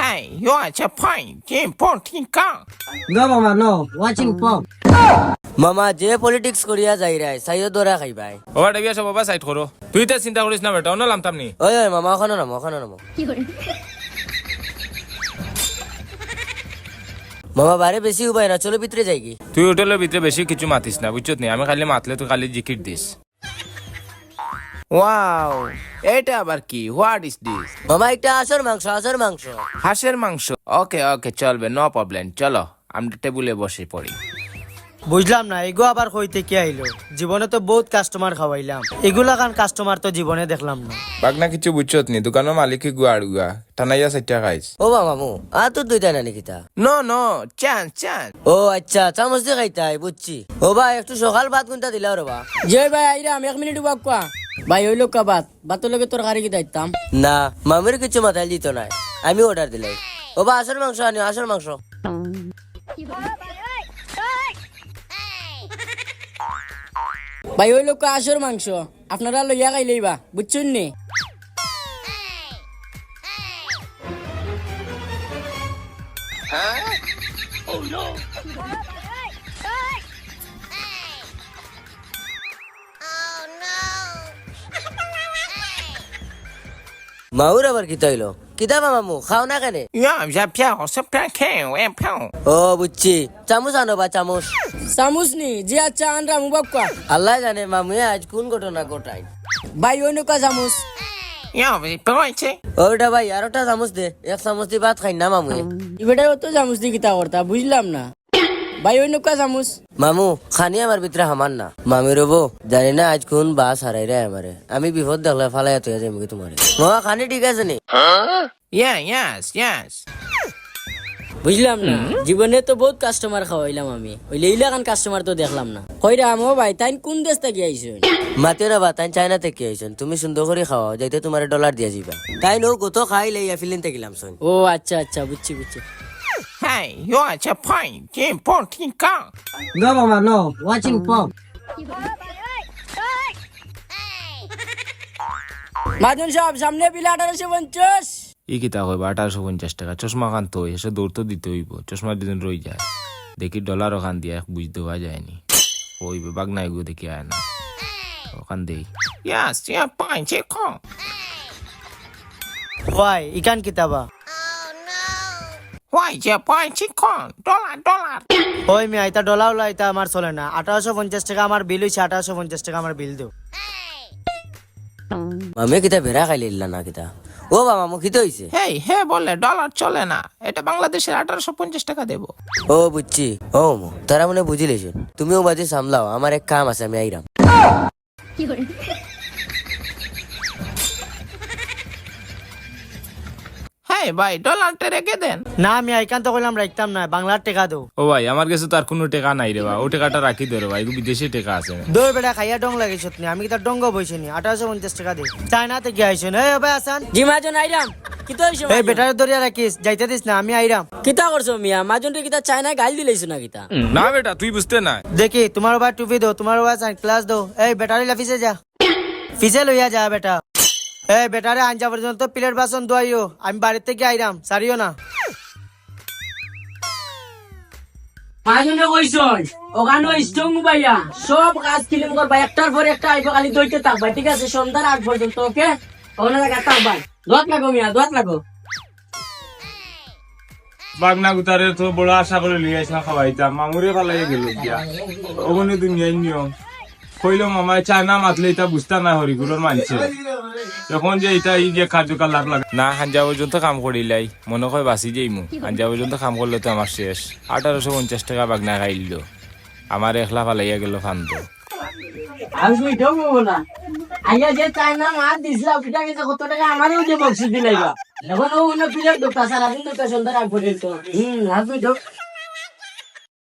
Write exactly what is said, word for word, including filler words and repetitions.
Hey, you are a fine, important car. No, mama, no. Watching porn. মামা, যে পলিটিক্স করিয়া যাইরায়, চাইও ধরা খাইবায়। ও বেটা, বিয়া সব বাবা সাইড করো। তুই তো চিন্তা করিস না বেটা, অনো লামতাম নি। ওই, ওই, মামা, অখানো নামো, অখানো নামো। মামা, বারে বেশি উবায় না, চলো ভিতরে যাইগি। তুই হোটেলর ভিতরে বেশি কিছু মাতিস না, বুঝছত নি? আমি খালি মাতলে তুই খালি জিকির দিস। Wow, এটা আবার কি? What is this? মামা, এটা হাঁসর মাংস, হাঁসর মাংস। হাঁসের মাংস? ওকে, ওকে, চলবে, no problem। চলো, আমরা টেবিলে বসে পড়ি। বুঝলাম না, এগু আবার কই থাকি আইলো? জীবনে তো বউত কাস্টমার খাওয়াইলাম, এগুলাখান কাস্টমার তো জীবনে দেখলাম না। বাগনা, কিছু বুঝছত নি? দোকানর মালিক এগু আড়ুয়া, টানাইয়া চাইট্টা খাইস। ও বা মামু, আ তো দুইটা নানি কিতা? No, no, chance, chance. ও আচ্ছা, চামচ দি খাইতায়, বুঝছি। ও ভাই, একটু সকাল ভাত কুনটা দিলাও রে বা? জি ভাই, আইরাম, এক মিনিট উবাক্কা। ভাই, অইলোক্কা ভাত, ভাতর লগে তরকারি কিতা দিতাম? না, মামুরে কিছু মাথায় দিত নায়, আমি অর্ডার দিলাই। ও বা, হাঁসর মাংস আনিও, হাঁসর মাংস। ভাই, অইলোক্কা হাঁসর মাংস, আপনারা লইয়া খাইলাইবা, বুঝছইন নি? মামুর আবার কিতা অইলো? কিতা বা মামু, খাও না কেনে? ইয়া, যা পিয়া, অসব পিয়া খেয়ে, এ পিয়া। ও, বুঝছি। চামচ আনো বা, চামচ। চামচ নি? জি আচ্ছা, আনরাম, উবাক্কা। আল্লায় জানে মামুয়ে আইজ কুন ঘটনা ঘটাইন। ভাই, অইনোক্কা চামচ। ইয়া, ভাই, পাইছে। ও বেটা ভাই, আরোটা চামচ দে। এক চামচ দি ভাত খাইন না মামুয়ে। ই বেটায় অত চামচ দি কিতা করতা, বুঝলাম না। ভাই, অইনোক্কা চামচ। মামু, খানি আমার ভিতরে হামার না। মামুর বউ, জানি না আইজ কুন বাস হারাইরায় আমারে। আমি বিপদ দেখলে ফালাইয়া থইয়া যাইমুগি তুমারে। মামা, খানি ঠিক আছে নি? ইয়া, ইয়েস, ইয়েস। বুঝলাম না, জীবনে তো বউত কাস্টমার খাওয়াইলাম আমি, অইলে ইলাখান কাস্টমার তো দেখলাম না। কইরাম, ও ভাই, তাইন কুন দেশ থাকি আইছইন? মাতিও না বা, তাইন চায়না থাকি আইছইন। তুমি সুন্দর করি খাওয়াও, যাইতে তুমারে ডলার দিয়া যাইবা। তাইন অউ গত খাইলে ইয়া ফিলিং থাকি লামছইন। ও আচ্ছা, আচ্ছা, বুঝছি, বুঝছি। Hey, you are a fine, important car. No, mama, no. Watching porn. মাজন সাব, সামনে বিল আঠারোশো পঞ্চাশ। ই কিতা কইবা, আঠারোশো পঞ্চাশ টেকা? চশমা খান তো, এসে দৌড় তো দিতে অইবো, চশমা দুদিন রই যায়। দেখি ডলার অখান দিয়া এক বুঝ দেওয়া যায়নি। অইবো, বাগনা এগু দেখি আয় না। অখান দেই। Yes, yeah, পাইছি কো। ওয়াই, ইখান কিতা বা? ওয়াই যে পাইছি কো, ডলার, ডলার। ওই মিয়া, ইতা ডলার উলা, ইতা আমার চলে না। আঠারোশো পঞ্চাশ টেকা আমার বিল অইছে, আঠারোশো পঞ্চাশ টেকা আমার বিল দেও। মামে কিতা বেড়া খাইলিলা না কিতা? ও বা মামু, কিতা অইছে? হেই, হে বলে ডলার চলে না, এটা বাংলাদেশের আঠারোশো পঞ্চাশ টাকা দেবো। ও বুঝছি। ও মামু, তারা মনে বুঝিলিছইন। তুমিও বাজে সামলাও, আমার এক কাম আছে, আমি আইরাম। হেই ভাই, ডলারটা রেখে দেন। না, আমি ইখান তো কইলাম রাখতাম না, বাংলার টেকা দেও। ও ভাই, আমার গেছে তো আর কুনু টেকা নাই রে বা, অউ টেকাটা রাখি দেও রে ভাই, ইগু বিদেশি টেকা আছে। দূর বেটা, খাইয়া ঢং লাগাইছত নি, আমি কিতা ঢং বইছি নি, আঠারোশো পঞ্চাশ টেকা দে। চায়না থাকি আইছইন, এই ওবা আসান। জি মাজন, আইরাম। কিতা অইছে এই মাজন? বেটারে ধরিয়া রাখিস, যাইতে দিস না, আমি আইরাম। কিতা করছো মিয়া? মাজনরে কিতা চায়নায় গাইল দিলাইছো না কিতা? না বেটা, তুই বুঝতে না। দেখি, তুমার ওবা টুপি দেও, তুমার ওবা সানগ্লাস দেও। এই বেটারে লইয়া পিছে যা। পিছে লইয়া যা বেটা। এই বেটারে আইঞ্জা পর্যন্ত প্লেট বাসন ধুয়াইও, আমি বাড়ি থাকি আইরাম, ছাড়িও না। মাজনে কইছইন, অখানো স্ট্রং ভাইয়া, সব কাজ ক্লিন করবা, একটার পর একটা আইবো, খালি ধইতে থাকবা, ঠিক আছে? সন্ধ্যার আগ পর্যন্ত, ওকে? অখানো লাগা থাকবা। দোয়াত লাগো মিয়া, দোয়াত লাগো। বাগনা গুতারে তো বড় আশা করি লইয়া আইছলাম খাওয়াইতাম, মামুরে ফালাইয়া গেল গিয়া। অগুনি দুনিয়ার নিয়ম। কইলো মামায় চায়না মাতলে ইতা বুঝতা না হরিগুলোর মানষে। এখন যে ইতা ই যে কার্যকলাপ লাগে। না, হাঞ্জা পর্যন্ত কাম করিলাই, মনে কয় বাঁচি যাইমু। হাঞ্জা পর্যন্ত কাম করলে তো আমার শেষ। আঠারোশো পঞ্চাশ টাকা বাগনা খাইলো। আমার একলা ফালাইয়া গেল ফান্দো। আমি শুইতেও বলবো না। আইয়া যে চায়না মাত দিছিলা, ওটা কিন্তু কত টাকা আমারেও যে বকশিস দিলাইবা। এখন ও অন্য প্লেট দোকা, সারাদিন দোকা, সন্ধ্যার আগ পর্যন্ত। হুম, আমি তো